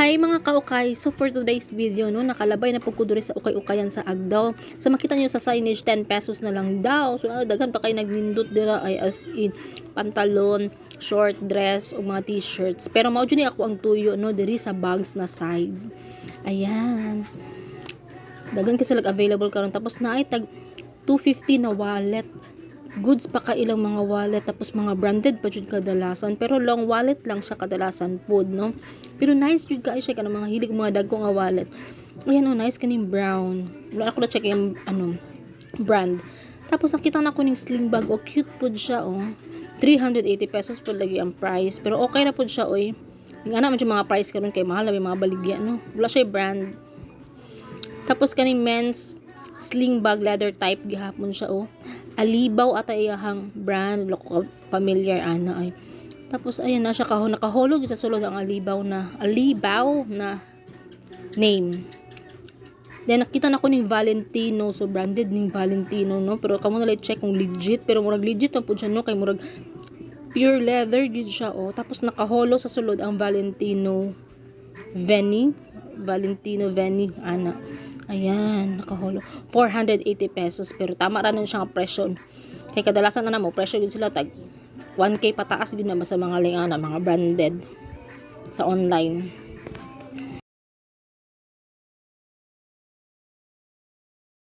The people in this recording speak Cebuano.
Hi, mga kaukay! So for today's video, no, nakalabay na pud ko diri sa ukay-ukayan sa Agdao. Sa makita niyo sa signage, 10 pesos na lang daw. So daghan pa kay nagnindot dira ay, as in pantalon, short dress ug mga t-shirts. Pero mao jud ni ako ang tuyo, no, diri sa bags na side. Ayan. Daghan kasi sila available karon, tapos naay tag 250 na wallet. Goods pa ka ilang mga wallet, tapos mga branded pa jud kadalasan, pero long wallet lang siya kadalasan pod, no? Pero nice jud kaayo siya kanang mga hilig mga dagko nga wallet. Ayan oh, nice kaning brown. Wala ako na check yung ano brand. Tapos nakita na ko ning sling bag oh, cute pud siya oh. 380 pesos pud lagi ang price, pero okay na pud siya oy. Yung ana man yung mga price karon kay mahal na may mga baligya, no? Wala siya brand. Tapos kaning men's sling bag, leather type gihapon siya oh. Alibaw ata iyahang brand, wala ko familiar ana ay. Tapos ayan na siya kaho nakahulog sa sulod ang Alibaw na name. Then nakita na ko ning Valentino, so branded ning Valentino, no? Pero kamo na lang check kung legit, pero murag legit man pud siya, no, kay murag pure leather gyud siya oh. Tapos nakaholo sa sulod ang Valentino Veni, Valentino Veni ana. Ayan, nakaholo. 480 pesos, pero tama ra nun siya nga presyo. Kay kadalasan na mo presyo gyud sila tag 1K pataas din naman sa mga lingana, mga branded sa online.